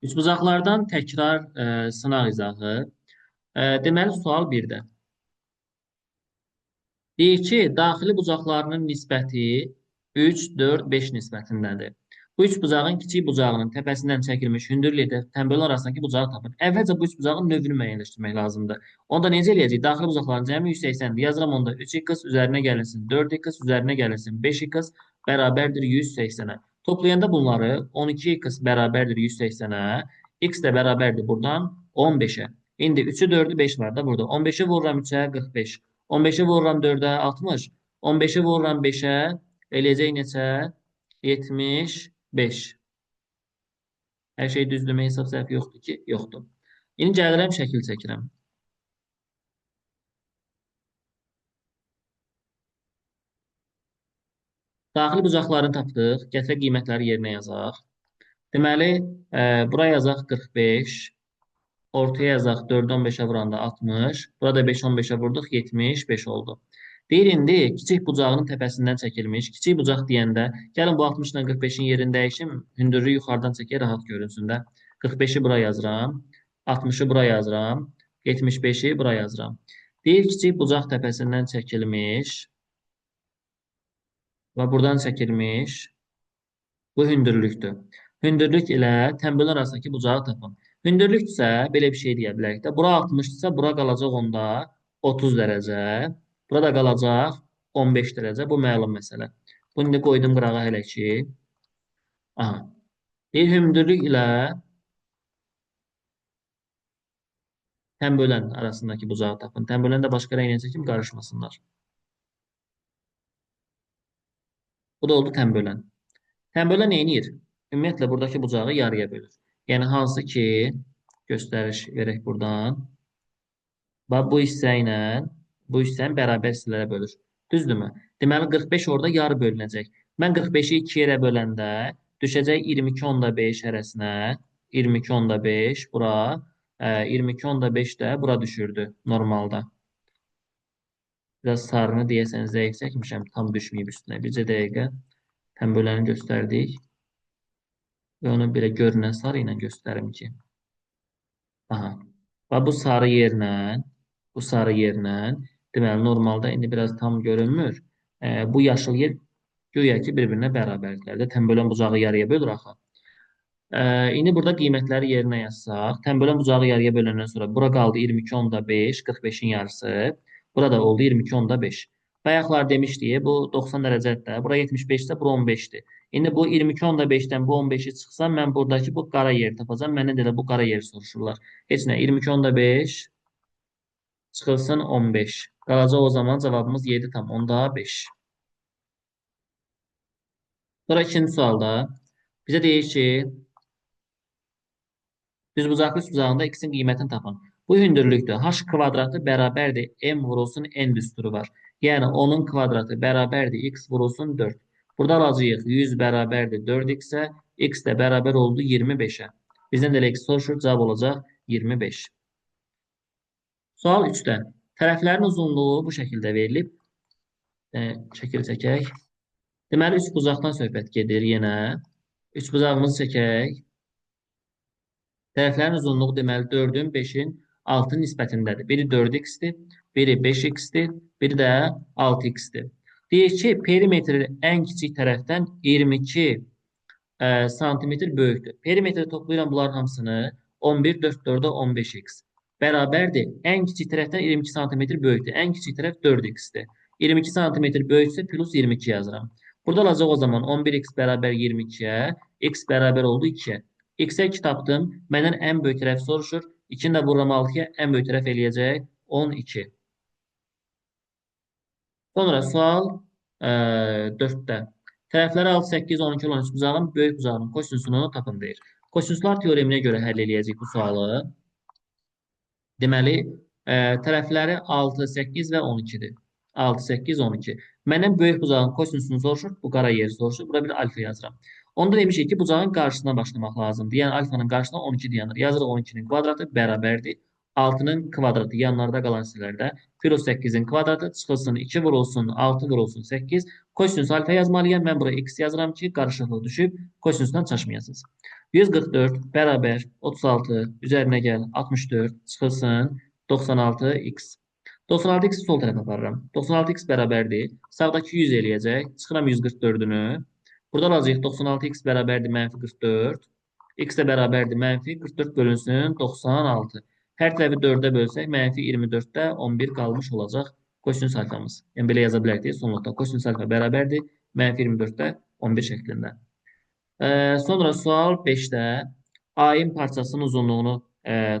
Üçbucaqlardan təkrar sınaq izahı. Deməli, sual 1-də. Deyir ki, daxili bucaqlarının nisbəti 3, 4, 5 nisbətindədir. Bu üç bucağın kiçik bucağının təpəsindən çəkilmiş hündürlük ilə tənbölün arasındakı bucağı tapın. Əvvəlcə bu üç bucağın növünü müəyyənləşdirmək lazımdır. Onda necə eləyəcəyik? Daxili bucaqların cəmi 180-dir. Yazıram onda 3x üzərinə gəlinsin, 4x üzərinə gəlinsin, 5x bərabərdir 180-ə. Toplayanda bunları 12x bərabərdir 180-ə, x də bərabərdir buradan 15-ə. İndi 3-ü 4-ü 5 var da burada. 15-i vururam 3-ə 45. 15-i vururam 4-ə 60. 15-i vururam 5-ə eləyəcək neçə? 75. Hər şey düzdürmə, hesab səhv yoxdur ki, yoxdur. İndi gəlirəm, şəkil çəkirəm. Daxili bucaqlarını tapdıq. Gətirək qiymətləri yerinə yazaq. Deməli, bura yazaq 45. Ortaya yazaq 4-ü 15-ə vuranda 60. Burada 5-i 15-ə vurduq, 75 oldu. Deyir indi kiçik bucağının təpəsindən çəkilmiş. Kiçik bucaq deyəndə, gəlin bu 60 ilə 45-in yerini dəyişim, hündürlüyü yuxarıdan çəkək, rahat görünsün də. 45-i bura yazıram, 60-ı bura yazıram, 75-i bura yazıram. Deyir kiçik bucaq təpəsindən çəkilmiş və buradan çəkilmiş bu hündürlükdür. Hündürlük ilə tənbölün arasındakı bucağı tapın. Hündürlükdürsə, belə bir şey deyə bilərik də. Bura 60-dırsa, bura qalacaq onda 30 dərəcə. Burada qalacaq 15 dərəcə. Bu məlum məsələ. Bunu indi qoydum qırağa hələ ki. Aha. Bir hündürlük ilə tənbölən arasındakı bucağı tapın. Tənbölən də başqa rənglə çəkim, qarışmasınlar. Bu da oldu tənbölən. Tənbölən nə edir? Ümumiyyətlə, buradakı bucağı yarıya bölür. Yəni, hansı ki, göstəriş verək buradan. Bax, bu hissə ilə bu hissəni bərabər hissələrə bölür. Düzdürmü? Deməli, 45 orada yarı bölünəcək. Mən 45-i 2 yerə böləndə düşəcək 22,5 hərəsinə. 22,5 bura. 22,5 də bura düşürdü normalda. Biraz sarını deyəsən zəif çəkmişəm, tam düşməyib üstünə. Bircə dəqiqə tənböləni göstərdik. Və onu belə görünən sarı ilə göstərim ki. Aha. Və bu sarı yerlə, bu sarı yerlə, deməli, normalda indi biraz tam görünmür. Bu yaşıl yer güya ki, bir-birinə bərabərdirlər də. Tənbölən bucağı yarıya bölür axı. İndi burada qiymətləri yerinə yazsaq, tənbölən bucağı yarıya böləndən sonra bura qaldı 22,5, 45-in yarısı. Burada oldu 22,5. Bayaqlar demişdik, bu 90 dərəcədir də. Bura 75-də, bura 15-dir. İndi bu 22,5-dən bu 15-i çıxsam, mən buradakı bu qara yeri tapacağam. Məndən də elə bu qara yeri soruşurlar. Heç nə, 22,5 çıxılsın 15. Qalacaq o zaman cavabımız 7,5. Sonra ikinci sualda bizə deyir ki, düzbucaqlı üçbucağında x-in qiymətini tapın. Bu hündürlükdür. H kvadratı bərabərdir m vurulsun n düsturu var. Yəni, onun kvadratı bərabərdir x vurulsun 4. Burada alacağıq 100 bərabərdir 4x-ə, x də bərabər oldu 25-ə. Bizdən də elə x soruşur, cavab olacaq 25. Sual 3-də. Tərəflərin uzunluğu bu şəkildə verilib. Şəkil çəkək. Deməli, üç bucaqdan söhbət gedir yenə. Üç bucağımızı çəkək. Tərəflərin uzunluğu deməli 4-ün, 5-in, 6-nın nisbətindədir. Biri 4x-dir, biri 5x-dir, biri də 6x-dir. Deyir ki, perimetri ən kiçik tərəfdən 22 santimetr böyükdür. Perimetri toplayıram bunların hamısını. 11, 4, 4-ə 15x. Bərabərdir. Ən kiçik tərəfdən 22 santimetr böyükdür. Ən kiçik tərəf 4x-dir. 22 santimetr böyüksə plus 22 yazıram. Burada alacaq o zaman 11x bərabər 22-yə, x bərabər oldu 2-yə. X-ə 2 tapdım. Məndən ən böyük tərəf soruşur. 2-ni də vururam 6-ya, ən böyük tərəf eləyəcək 12. Sonra sual 4-də. Tərəfləri 6, 8, 12 olan üçbucağın böyük bucağının kosinusunu tapın deyir. Kosinuslar teoreminə görə həll eləyəcəyik bu sualı. Deməli, tərəfləri 6, 8 və 12-dir. 6, 8, 12. Məndən böyük bucağın kosinusunu soruşur, bu qara yeri soruşur. Bura bir alfa yazıram. Onda demişik ki, bucağın qarşısına başlamaq lazımdır. Yəni, alfanın qarşısına 12 dayanır. Yazırıq 12-nin kvadratı bərabərdir. 6-nın kvadratı yanlarda qalan hissələrdə plus 8-in kvadratı çıxılsın 2 vurulsun 6 vurulsun 8. Kosinus alfa yazmalıyam. Mən bura x yazıram ki, qarışıqlıq düşüb kosinusdan çaşmayasınız. 144 bərabər 36 üzərinə gəl 64 çıxılsın 96x. 96x-i sol tərəfə aparıram. 96x bərabərdir. Sağdakı 100 eləyəcək. Çıxıram 144-ünü. Burada alacağıq 96x bərabərdir mənfi 44. X də bərabərdir mənfi 44 bölünsün 96. Hər tərəfi 4-ə bölsək mənfi 24-də 11 qalmış olacaq kosinüs alfamız. Yəni belə yaza bilərik sonluqda. Kosinüs alfa bərabərdir mənfi 24-də 11 şəklində. Sonra sual 5-də ayın parçasının uzunluğunu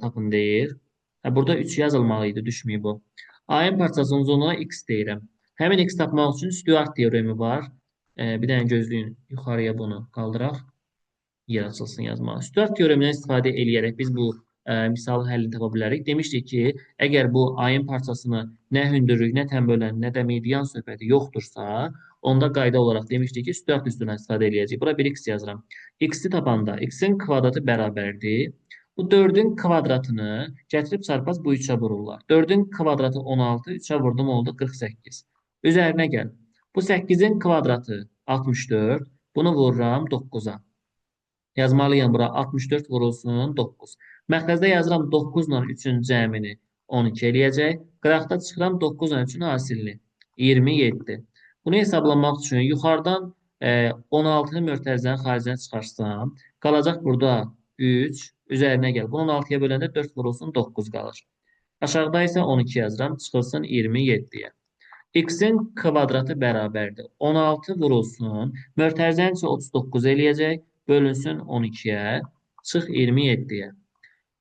tapın deyir. Burada 3 yazılmalı idi, düşməyib bu. Ayın parçasının uzunluğuna x deyirəm. Həmin x tapmaq üçün Stüart teoremi var. Bir dənə gözləyin, yuxarıya bunu qaldıraq. Yer açılsın yazmağa. Stüart teoremindən istifadə eləyərək biz bu misalın həllini tapa bilərik. Demişdik ki, əgər bu ayın parçasını nə hündürlük, nə tənbölən, nə də median söhbəti yoxdursa, onda qayda olaraq demişdik ki, Stüart üstündən istifadə eləyəcəyik. Bura bir x yazıram. X-i tapanda x-in kvadratı bərabərdir. Bu 4-ün kvadratını gətirib çarpaz bu 3-ə vururlar. 4-ün kvadratı 16, 3-ə vurdum oldu 48. Üzərinə gəl. Bu 8-in kvadratı 64, bunu vururam 9-a. Yazmalıyam bura 64 vurulsun 9. Məxrəcdə yazıram 9 ilə 3-ün cəmini 12 eləyəcək. Qıraqda çıxıram 9 ilə 3-ün hasilini 27. Bunu hesablamaq üçün yuxarıdan 16-nı mötərizənin xaricinə çıxarsam, qalacaq burada 3, üzərinə gəl. Bunu 16-ya böləndə 4 vurulsun 9 qalır. Aşağıda isə 12 yazıram, çıxılsın 27-yə. X-in kvadratı bərabərdir. 16 vurulsun, mötərizənin içi 39 eləyəcək, bölünsün 12-yə, çıx 27-yə.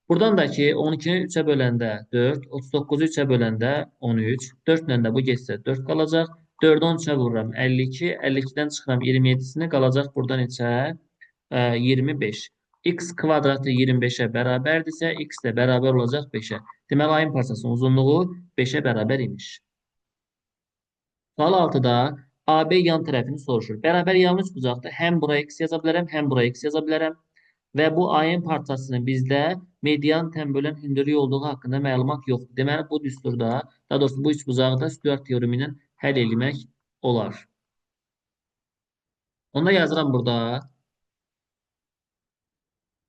Buradan da ki, 12-ni 3-ə böləndə 4, 39-u 3-ə böləndə 13, 4 ilə də bu getsə 4 qalacaq. 4-ü 13-ə vururam 52, 52-dən çıxıram 27-sini, qalacaq burada neçə? 25. X kvadratı 25-ə bərabərdirsə, x də bərabər olacaq 5-ə. Deməli, ayın parçasının uzunluğu 5-ə bərabər imiş. Sual 6-da AB yan tərəfini soruşur. Bərabər yan üçbucaqda həm bura x yaza bilərəm, həm bura x yaza bilərəm. Və bu ayın parçasının bizdə median tənbölən hündürlük olduğu haqqında məlumat yoxdur. Deməli, bu düsturda, daha doğrusu bu üçbucağı da Stüart teoremi ilə həll etmək olar. Onda yazıram burada.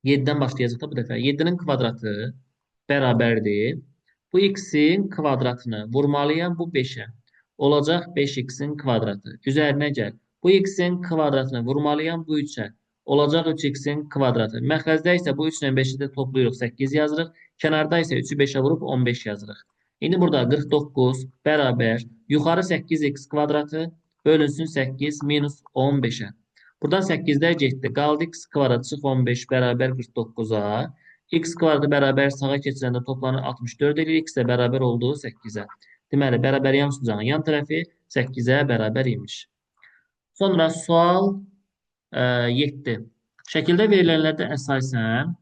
7-dən başlayacaq da bu dəfə. 7-nin kvadratı bərabərdir. Bu x-in kvadratını vurmalıyam bu 5-ə. Olacaq 5x-in kvadratı. Üzərinə gəl. Bu x-in kvadratını vurmalıyam bu 3-ə. Olacaq 3x-in kvadratı. Məxrəcdə isə bu 3 ilə 5-i də toplayırıq, 8 yazırıq. Kənarda isə 3-ü 5-ə vurub 15 yazırıq. İndi burada 49 bərabər yuxarı 8x kvadratı bölünsün 8 minus 15-ə. Buradan 8-lər getdi. Qaldı x kvadrat çıx 15 bərabər 49-a. X kvadratı bərabər sağa keçirəndə toplanır 64 eləyir. X də bərabər oldu 8-ə. Deməli, bərabər yan üçbucağın yan tərəfi 8-ə bərabər imiş. Sonra sual 7. Şəkildə verilənlərdə əsasən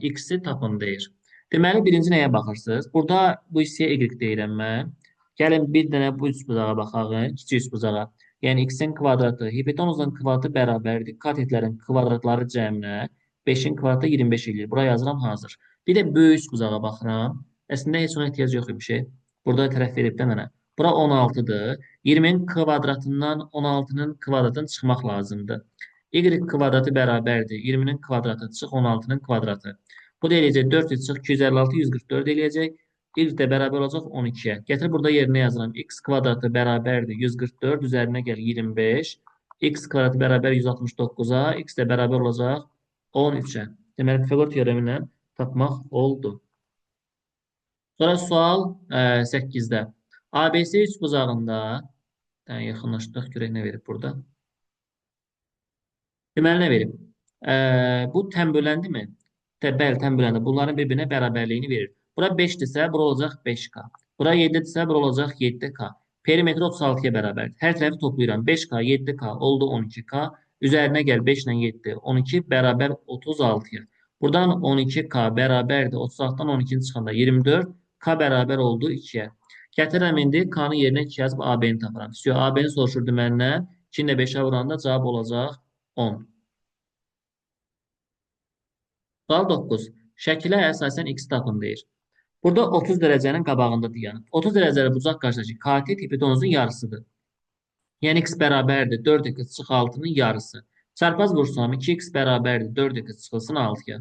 x-i tapın deyir. Deməli, birinci nəyə baxırsınız? Burada bu hissəyə y deyirəm mən. Gəlin bir dənə bu üçbucağa baxaq, kiçik üçbucağa. Yəni x-in kvadratı, hipotenuzun kvadratı bərabərdir. Katetlərin kvadratları cəminə 5-in kvadratı 25 eləyir. Bura yazıram hazır. Bir də böyük üçbucağa baxıram. Əslində heç ona ehtiyac yox imiş. Burada tərəf verib də mənə. Bura 16-dır. 20-nin kvadratından 16-nın kvadratını çıxmaq lazımdır. Y kvadratı bərabərdir. 20-nin kvadratı çıx 16-nın kvadratı. Bu da eləyəcək 400 çıx 256, 144 eləyəcək. Y də bərabər olacaq 12-yə. Gətir burada yerinə yazıram. X kvadratı bərabərdir 144, üzərinə gəl 25. X kvadratı bərabər 169-a, X də bərabər olacaq 13-ə. Deməli, Pifaqor teoremi ilə tapmaq oldu. Sonra sual 8-də. ABC üçbucağında yaxınlaşdıraq, görək nə verib burada. Deməli, nə verib? Bu tənböləndimi? Bəli, tənböləndi. Bunların bir-birinə bərabərliyini verir. Bura 5-dirsə, bura olacaq 5K. Bura 7-dirsə, bura olacaq 7K. Perimetri 36-ya bərabərdir. Hər tərəfi toplayıram. 5K, 7K oldu 12K. Üzərinə gəl 5 ilə 7, 12 bərabər 36-ya. Buradan 12K bərabərdir. 36-dan 12-ni çıxanda 24, K bərabər oldu 2-yə. Gətirirəm indi K-nın yerinə 2 yazıb AB-ni tapıram. AB-ni soruşurdu məndən. 2-ni də 5-ə vuranda cavab olacaq 10. Sual 9. Şəkilə əsasən x tapın deyir. Burada 30 dərəcənin qabağında dayanıb. 30 dərəcəli bucaq qarşıdakı katet hipotenuzun yarısıdır. Yəni x bərabərdir 4x çıx 6-nın yarısı. Çarpaz vursam 2x bərabərdir 4x çıxılsın 6-ya.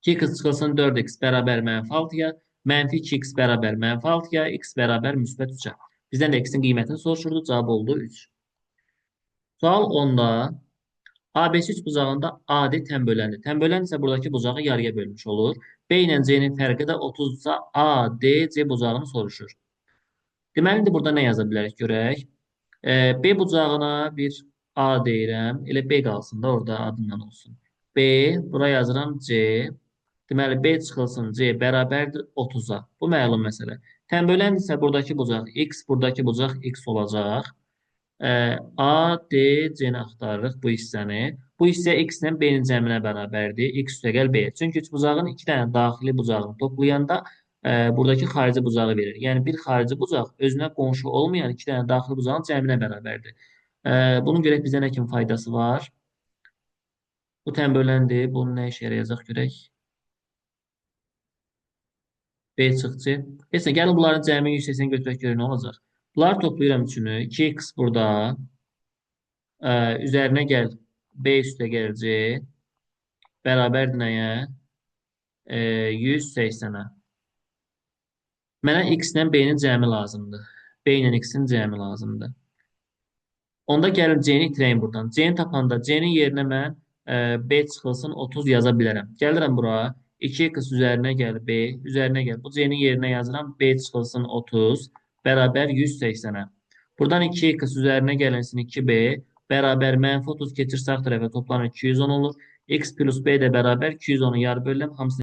2x çıxılsın 4x bərabər mənfi 6-ya. Mənfi 2x bərabər mənfi 6-ya. X bərabər müsbət 3-ə. Bizdən də x-in qiymətini soruşurdu. Cavab oldu 3. Sual 10-da ABC üçbucağında AD tən böləndir. Tən bölən isə buradakı bucağı yarıya bölmüş olur. B ilə C-nin fərqi də 30-dursa ADC bucağını soruşur. Deməli, indi burada nə yaza bilərik görək. B bucağına bir A deyirəm. Elə B qalsın da orada adından olsun. B, bura yazıram C. Deməli, B çıxılsın C bərabərdir 30-a. Bu məlum məsələ. Tən bölən isə buradakı bucaq X, buradakı bucaq X olacaq. A, D, C-ni axtarırıq bu hissəni. Bu hissə X ilə B-nin cəminə bərabərdir. X üstəgəl B. Çünki üçbucağın iki dənə daxili bucağını toplayanda buradakı xarici bucağı verir. Yəni bir xarici bucaq özünə qonşu olmayan iki dənə daxili bucağın cəminə bərabərdir. Bunun görək bizə nə kimi faydası var? Bu tən böləndir. Bunun nə işə yarayacaq görək? B çıx C. Heç nə, gəlin bunların cəmi 180 götürək görək nə olacaq. Bunları toplayıram üçünü. 2x burada. Üzərinə gəl. B üstə gəl C. Bərabərdir nəyə? 180-ə. Mənə x ilə B-nin cəmi lazımdır. B ilə x-in cəmi lazımdır. Onda gəlin C-ni itirəyim buradan. C-ni tapanda C-nin yerinə mən B çıxılsın 30 yaza bilərəm. Gəlirəm bura. 2x üzərinə gəl B, üzərinə gəl. Bu C-nin yerinə yazıram. B çıxılsın 30 bərabər 180-ə. Buradan 2x üzərinə gəlinsin 2B bərabər mənfi 30 keçir sağ tərəfə toplanır 210 olur. X plus B də bərabər 210-u yarı bölürəm. Hamısını